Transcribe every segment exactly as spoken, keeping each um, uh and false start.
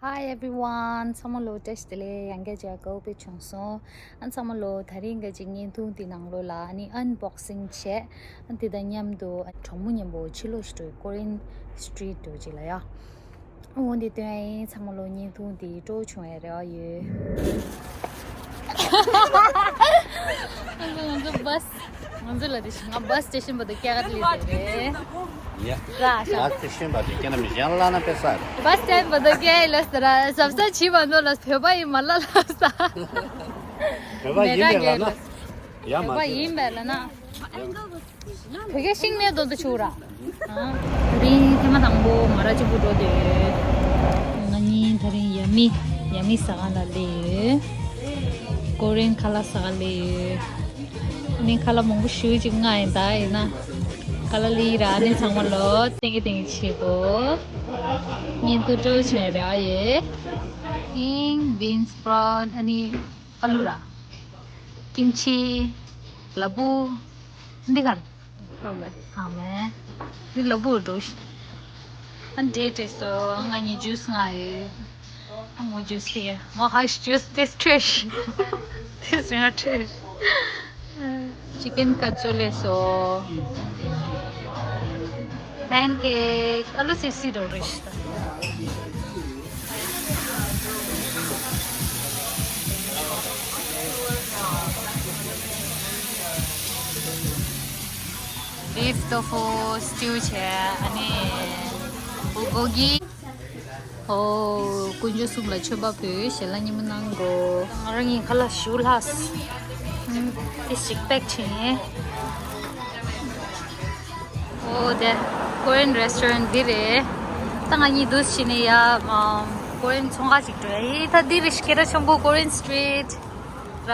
Hi everyone. ཚང་མ་ལོ་བཀྲ་ཤིས་བདེ་ལེགས། ཡང་བསྐྱར་མཇལ་དགའ་པོ་བྱུང་སོང་། ཨ་ཚང་མ་ལོ་ད་རིང་ག་ཅིག་བརྙན་ཐུང་འདི་ནང་ལོགས་ལ་ཨ་ནི་ཨན་བོག་སིང་བྱས། ཨ་འདི་དང་མཉམ་དུ་གྲོགས་མོ་མཉམ་པོ་ཕྱི་ལོགས་ཤིག་འགྲོ་ཡི། ཀོ་རིན་སི་ཊི་རིཊ་འགྲོ་ཅིག་ལ་ཡ། འོ་འདི་སྟོན་ཡིན། ཚང་མ་ལོ་བརྙན་ཐུང་འདི་སྤྲོ་བྱུང་བའི་རེ་བ་ཡོད། ང་ཚོ་ང་ཚོ་བྷ་སི། ང་ཚོ་ལ་དེ་ང་བྷ་སི་སི་ཊེ་ཤན་བར་དུ་སྐྱེལ་ག་ལི་དེ་རེད། ཡ། ར་ཤ། བྷ་སི་སི་ཊེ་ཤན་བར་དུ་སྐྱེལ་ན་མི་གཞན་ལ་ན་པེ་ས་རེད། བྷ་སི་སི་ཊེ་ཤན་བར་དུ་སྐྱེལ་ལ་ས་ར་ཟབ་ས་བྱིས་པ་ནོ་ལ་བོད་པ་ཡིན་མ་ལ་ལ་ས། བོད་པ་ཡིན་པས་ལ་ན། ཡ་མ་བོད་པ་ཡིན་པས་ལ་ན། བོད་སྐད་ཤིང་ནས་རྡོ་རྡོ་ཆུ་ར། ཨ། དེ་རིང་ཐེངས་མ་དང་པོ་ང་ར་གཅིག་པུ་འགྲོ་འདོད་ཡོད། ང་གཉིས་ད་རིང་ཡ་མི་ཡ་མི་ཟ་ཁང་ལ་སླེབས་ཡོད། ཀོ་རེན་ཁ་ལག་ཟ་ག་སླེབས་ཡོད། ཨ་ནི་ཁ་ལག་མང་པོ་ཞེ་ཅིག་མངགས་ཡིན། ད་ཡིན་ན་ཁ་ལག་སླེབས་ར། ཨ་ནི་ཚང་མ་ལོ་ཏིང་གི་ཏིང་གི་བྱེད་དགོས། བརྙན་ཐུང་སྤྲོ་བྱུང་བའི་རེ་བ་ཡོད། ཨིན་བིན་སི་སྤྲོད་ཨ་ནི། ཨ་ལུ་ར། ཀིམ་ཆི། ལ་ཕུག་འདི་ག་རེད། ཨ་མ། ཨ་མ། འདི་ལ་ཕུག་འགྲོ་ཤི། ཨ་འདྲེ་འདྲེ་སོ། ང་གཉིས་ཇུས་མངགས་ཡོད། ཨ་མོ་ཇུས་ཡ། མོ་ཧ་ཤི་ཇུས། This trash. This is not trash. ཅི་ཀན་ཀ་ཙོ་ལེ་སོ། པན་ཀེག་ཨ་ལུ་སི་སི་རོ་རེ་ཤི། བིཕ་ཏོ་ཕུ་སི་ཊིའུ་བྱས། ཨ་ནི་བུ་གོ་གི། ཨོ། དཀོན་མཆོག་གསུམ་ལ་མཆོད་པ་ཕུལ། ཞལ་ལག་མཉེས་མོ་གནང་དགོས། ང་རང་གི་ཁ་ལག་ཞུ་ལྷག་ཏིས་ཅིག་པེག་བྱས། ཨོ་དེ་ཀོ་རེན་རེ་སི་ཊོ་རན་འདི་རེད། ད་ང་གཉིས་འདུག་ཕྱིན་ནས་ཡ། ཀོ་རེན་ཚོང་ཁང་ཅིག་འགྲོ་ཡ་ཡིན། ད་འདི་རེད་ཤག་སྐད་གྲགས་ཆེན་པོ་ཀོ་རེན་སི་ཊི་རིཊ་ར།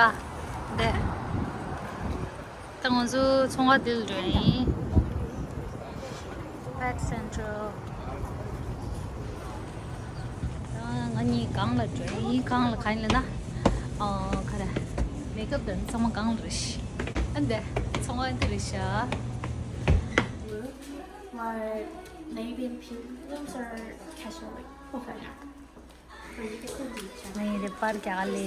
དེ། ད་ང་ཚོ་ཚོང་ཁང་འདི་ལ་འགྲོ་ཡིན། Pet Central། ང་གཉིས་སྒང་ལ་འགྲོ་ཡིན། སྒང་ལ་གང་ཡིན་ལབ་ན། ཨ། ག་རེ། མེག་ཨབ་དང་ཚང་མ་སྒང་ལ་རེད་ཤག་ཨ་འདི་ཚོང་ཁང་འདི་རེད་ཤག Blue or navy and pink rooms or casual? Okay. ངའི་རེ་པར་རྒྱག་ལེ།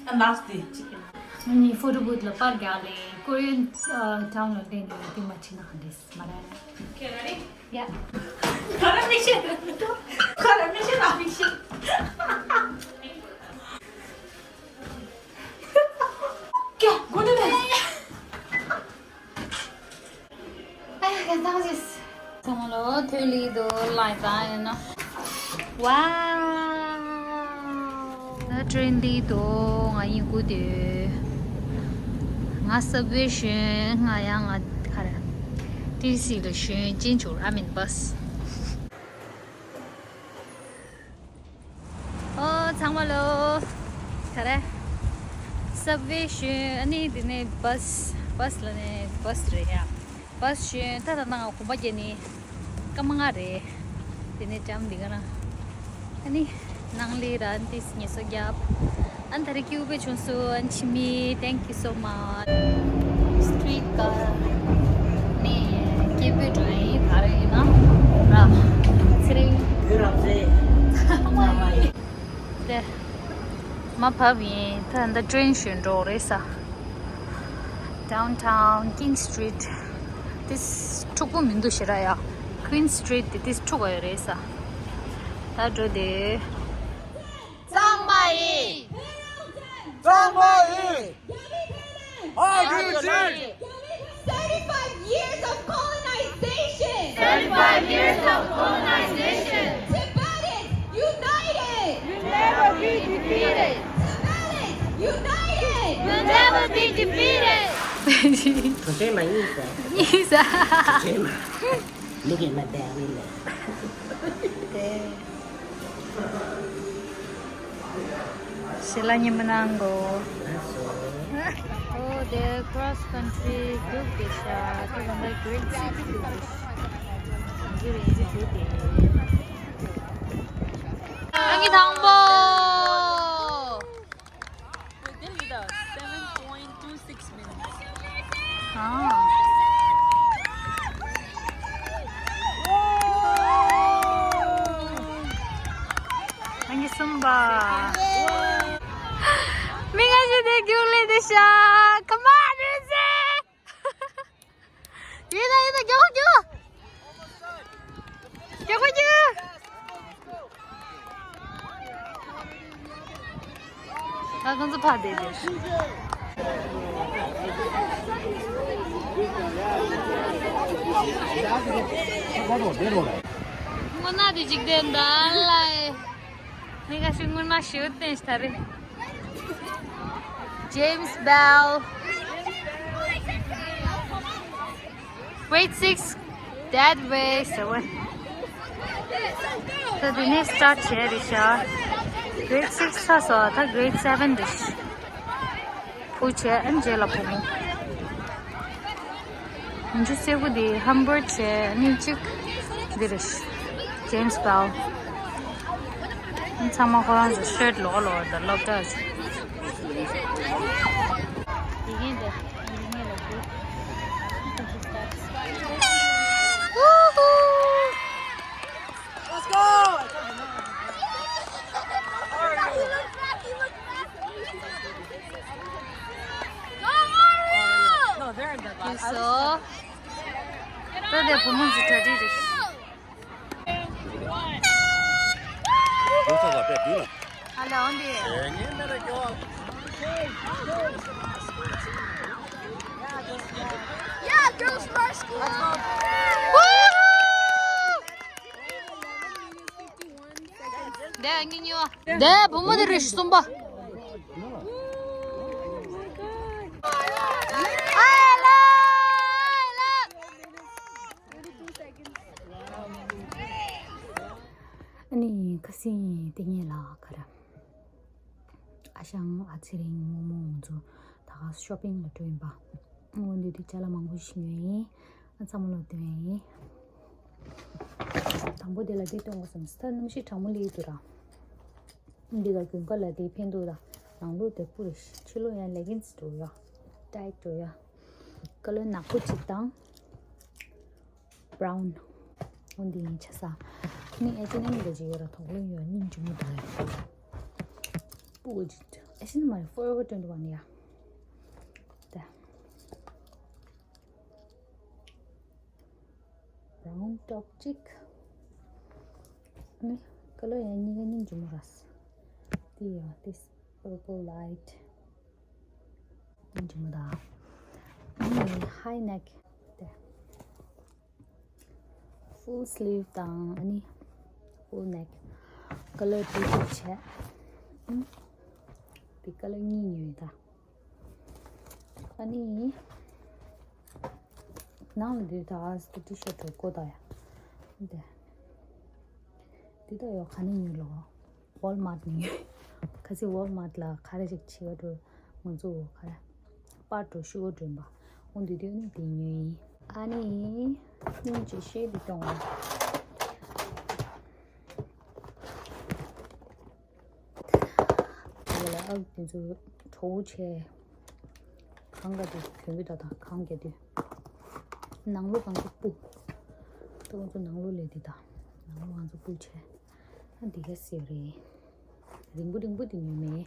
And last day, chicken. ངའི་ཕོ་ཊོ་བུཐ་ལ་པར་རྒྱག་ལེ། ཀོ་རི་ཡན་ཊའུན་ལ་བསྡད་ནས་དེ་མ་བྱེད་ན་འགྲིག་མ་རེད། Okay, ready? Yeah. ཁ་ར་མི་ཤེས། ཁ་ར་མི་ཤེས། ཁ་ར་མི་ཤེས། ཀྱ། གོ་ནི་མེད། ཨ་ཡ། ག་བཏང་ཟིས། ཚང་མ་ལོ་ཐོས་ལི་དོ་ལ་བཏང་ཡོད་ན། ཝའོ། ད་ཀྲེན་ལི་དོ་ང་ཡིན་གུ་དེ། ང་སབ་ཝེ་ཞོན། ང་ཡང་ང་ག་རེ། ཊི་སི་ལ་ཞོན་ཅིན་ཆུར། I mean bus. ཨོ། ཚང་མ་ལོ། ག་རེ། སབ་ཝེ་ཞོན། ཨ་ནི་དེ་ནས་བྷ་སི། བྷ་སི་ལ་ནས་བྷ་སི་རེད་ཡ། བྷ་སི་ཞོན། ད་ད་ནང་གོམ་པ་བརྒྱབ་ནི་སྐར་མ་ལྔ་རེད། དེ་ནས་འགྲམ་འདི་ག་རང་། ཨ་ནི་ནང་ལི་ར་ཏིས་ངལ་གསོ་རྒྱབ། ཨ་ནི་ད་རེས་སྐྱིད་པོ་བྱུང་སོང་། ཨ་ནི་འཆི་མེད། Thank you so much. སི་ཊི་རིཊ་ཀ་ནས་སྐད་འབོད་འགྲོ་ཡིན། ག་རེ་ཡིན་ན་ར་ཚེ་རིང་། བོད་རང་བཙན། དེ་མ་བབས་ཡིན། ད་ད་ཀྲེན་ཞོན་འགྲོ་རེད་ས། Downtown King Street. ཏིས་འཁྲུག་པོ་མི་འདུག་ཞེ་དྲག་ཡ། Queen Street དེ་ཏིས་འཁྲུག་པ་ཡོད་རེད་ས། ད་འགྲོ་དེ། གཙང་མ་ཡིན། གཙང་མ་ཡིན། ཨ་རུ་ཅན། Seventy-five years of colonization. Seventy-five years of colonization. Tibetans united. Will never be defeated. Tibetans united. Will never be defeated. གྲོགས་ཅན་མ་ཡིན་ཟེར། ཡིན་ཟེར། གྲོགས་ཅན་མ། Look at my belly. ཞལ་ལག་མཉེས་མོ་གནང་གོ། Oh, the cross country group དེ་ཤ་དེ་ལ་འདི་great city དེ་ཤ་འདི་རེད། འདི་རེད་དེ། ཨ་ནི་དང་པོ། We're still with us. Seven point two six minutes. ཨང་། ཨང་གསུམ་པ། མི་ང་ཞིག་དེ་རྒྱུགས་ལེན་དེ་ཤ། Come on, Rizzy! ཡིན་ད་ཡིན་ད། རྒྱག་རྒྱག་རྒྱག་རྒྱག་ད་ཁོང་ཚོ་ཕར་བསྡད་དེ། སྔོ་ནག་དེ་འཇིག་རྟེན་འདྲ་ལ། མི་ཁ་ཤས་སྔོ་ནག་ཞེ་པོ་བསྟན་ཤག་ད་རེས། James Bell, grade six, that way, so what? So the next start here is uh, grade six, so so, the grade seven dish. བུ་བྱས་ཨ་ནི་རྗེས་ལ་བུ་མོ། ང་ཚོ་སེར་པོ་འདི་ཧམ་བར་བྱས་ཨ་ནི་གཅིག་འདི་རེད། James Bell། ཨ་ནི་ཚང་མ་ཁོ་རང་ཚོ་ཤར་ཊི་ལོག་ལོག་དང་སློབ་གྲྭ་ཚོ། འདི་གིན་འདི་འདི་ངས་ལ་འདི། Woohoo! Let's go! ཁྱེད་ཚོ། ད་དེ་བུ་མོ་ཚོ་གྲ་སྒྲིག་རེད། ཨ་ལ་འོང་དེ། Yeah, girls first. དེ་བུ་མོ་དེ་རེ་ཞིག་གསུམ་པ། ཨ་ནི་ཁ་སང་དེ་ཉིན་ལ་ག་རེ། ཨ་ཞང་ཨ་ཚེ་རིང་རྨོ་མོ་ང་ཚོ་ད་ག་ཤོ་པིང་ལ་འགྲོ་ཡིན་པ། འོ་འདི་དུས་ཅ་ལག་མང་པོ་ཞིག་ཉོས་ཡིན། ཨ་ཚང་མ་ལོ་སྟོན་ཡིན། དང་པོ་དེ་ལ་དེ་སྟོན་དགོས་བསམ་སྟ་གནམ་གཤིས་གྲང་མོ་སླེབས་འདུག་ར། འདི་ལ་དགུན་ཁ་ལ་དེ་ཕན་འདུག་ད། ནང་ལོགས་དེ་སྤུ་རེད། ཕྱི་ལོགས་ཡང་ལེ་གིན་སི་འགྲོ་ཡ། ཊའིཊ་འགྲོ་ཡ། ཀ་ལར་ནག་པོ་གཅིག་དང་། བྷ་རའུན། འོ་འདི་ཡིན་ཆ་ས། ནི་ཨེ་ཅི་ཨེན་ཨེམ་འདྲ་ཅིག་ཡོད་ར། དོག་ལོ་ཡོད། སྙིང་རྗེ་མོ་འདུག་ཡ། སྤུ་ག་ཅིག་ཨེ་ཤི་ནི་མ་རེད། ཕོར་ཨེ་ཝར་ཊུ་ཝེན་ཊི་ཝན་ཡ། ད། བྷ་རའུན་ཊོབ་གཅིག་ནི་ཀ་ལར་ཡང་གཉིས་ཀ་སྙིང་རྗེ་མོ་ར། དེ་ཡ། This purple light. སྙིང་རྗེ་མོ་ད། ནི་ཧའི་ནེག་དེ། ཕུལ་སི་ལིབ་དང་ཨ་ནི་ཕུལ་ནེག་ཀ་ལར་དེ་གཅིག་བྱས། ཨུམ། དེ་ཀ་ལར་གཉིས་ཉོས་ད། ཨ་ནི། ནང་ལ་འདི་ད་ཨ་སི་ཊི་ཤར་ཊི་གོ་ད་ཡ། འདི། འདི་ད་ཡོ་ག་ནས་ཉོས་ལོ། ཝོལ་མཱར་ཊི་ནས་ཉོས། ཁ་སང་ཝོལ་མཱར་ཊི་ལ་ག་རེ་ཞིག་བྱེད་པ་འགྲོ། ང་ཚོ་ག་རེ། པར་འགྲོ་ཤུ་གུར་འགྲོ་ཡིན་པ། འོ་འདི་དུས་ནི་འདི་ཉོས་ཡིན། ཨ་ནི། སྙིང་རྗེ་ཤེས་འདི་གཏོང་བ། དེ་ལ་ཨ་དེ་ཚོ་གྲོགས་བྱས། གང་ག་དེ་གྱོན་གྱི་ད་དང་གང་ག་དེ། ནང་ལོགས་གང་ཚོ་སྤུ། ཏོག་ཙམ་ནང་ལོགས་ལས་དེ་དང་། ནང་ལོགས་གང་ཚོ་སྤུ་བྱས། ཨ་འདི་ག་ཟེར་རེད། རིང་པོ་རིང་པོ་དེ་ཉོས་མེད།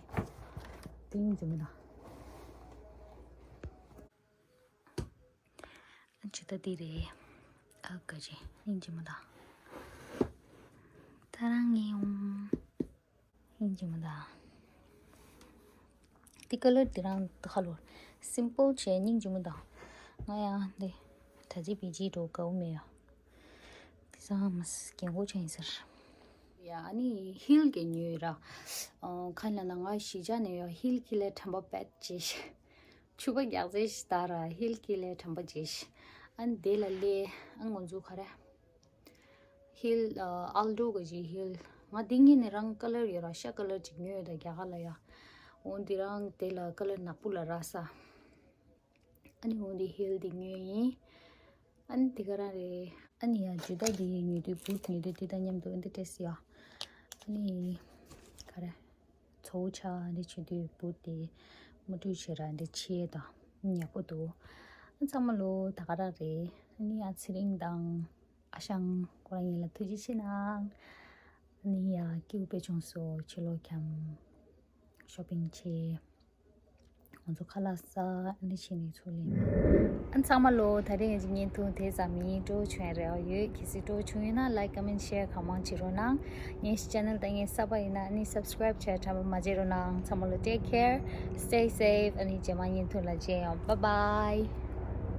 ཏིང་འཛོམས་དང་། ཨ་ཅི་ད་འདི་རེད། ཨ་ག་ཅི་སྙིང་རྗེ་མོ་དང་། ད་རང་ངེ་འོང་། སྙིང་རྗེ་མོ་དང་། འདི་ཀ་ལར་འདི་རང་ད་ཁ་ལོ། སིམ་པལ་བྱས་སྙིང་རྗེ་མོ་དང་། ང་ཡང་འདི། ད་ཅི་བི་ཇི་འགྲོ་དགའ་བོ་མེད་ཡ། དེ་ཚང་མ་རྒན་གོག་ཅན་ཡིན་ཟེར། ཡ་ཨ་ནི་ཧིལ་གྱི་ཉོས་ར། ཨ་ཁ་ལ་ན་ང་གཞིས་ཆགས་ནས་ཡ་ཧིལ་གྱི་ལས་དྲན་པ་བེད་ཅེས། ཕྱུ་པ་རྒྱག་ཚེ་ཞིག་ད་ར་ཧིལ་གྱི་ལས་དྲན་པ་ཅེས། ཨ་ནི་དེ་ལ་ལས་ཨ་ང་ཚོ་ག་རེ། ཧིལ་ཨ་ཨལ་ཌོ་གི་ཅིག་ཧིལ། ང་དེ་གཉིས་ནི་རང་ཀ་ལར་ཡོད་ར། ཤ་ཀ་ལར་ཅིག་ཉོས་ཡོད་ད་རྒྱ་གར་ལ་ཡ། འོ་འདི་རང་དེ་ལ་ཀ་ལར་ནག་པོ་ལ་རག་ས། ཨ་ནི་འོ་འདི་ཧིལ་འདི་ཉོས་ཡིན། ཨ་ནི་དེ་ག་རང་རེད། ཨ་ནི་ཡ་ཇུ་ཏ་འདི་ཉོས་དུས་བུཊ་ཉོས་དུས་དེ་དང་མཉམ་དུ་ཨ་འདི་སྤྲད་ཡ། ཨ་ནི་ག་རེ། ཚོ་བོ་ཆ་འདི་བྱེད་དུས་བུཊ་དེ་མ་འཁྲུད་བྱེད་ར་འདི་ཆེ་དང་ཉག་པོ་འདུག་ཚང་མ་ལོ་ད་ག་རང་རེད། ཨ་ནི་ཡ་ཚེ་རིང་དང་ཨ་ཞང་ཁོ་རང་གཉིས་ལ་ཐུགས་རྗེ་ཆེ་གནང་། ཨ་ནི་ཡ་ཀེའུ་པད་ལྗོངས་སུ་ཕྱི་ལོགས་འཁྱམ། ཤོ་པིང་བྱས། ང་ཚོ་ཁ་ལག་ཟ། ཨ་ནི་ཕྱི་ནས་ཚུར་ལེན། ཨ་ཚང་མ་ལོ་ད་རེས་ངའི་བརྙན་ཐུང་དེ་ཙམ་ཡིན། སྤྲོ་བོ་བྱུང་ཡ་རེ་བ་ཡོད། གལ་སྲིད་སྤྲོ་བོ་བྱུང་ཡོད་ན་like, comment, share གང་མང་བྱེད་རོགས་གནང་། ངའི་channel དང་ངའི་གསར་པ་ཡིན་ན་ཨ་ནི་subscribe བྱས་དྲན་པ་མ་བརྗེད་རོགས་གནང་། ཚང་མ་ལོ་take care, stay safe. ཨ་ནི་རྗེས་མ་བརྙན་ཐུང་ལ་མཇལ་ཡོང་། Bye bye.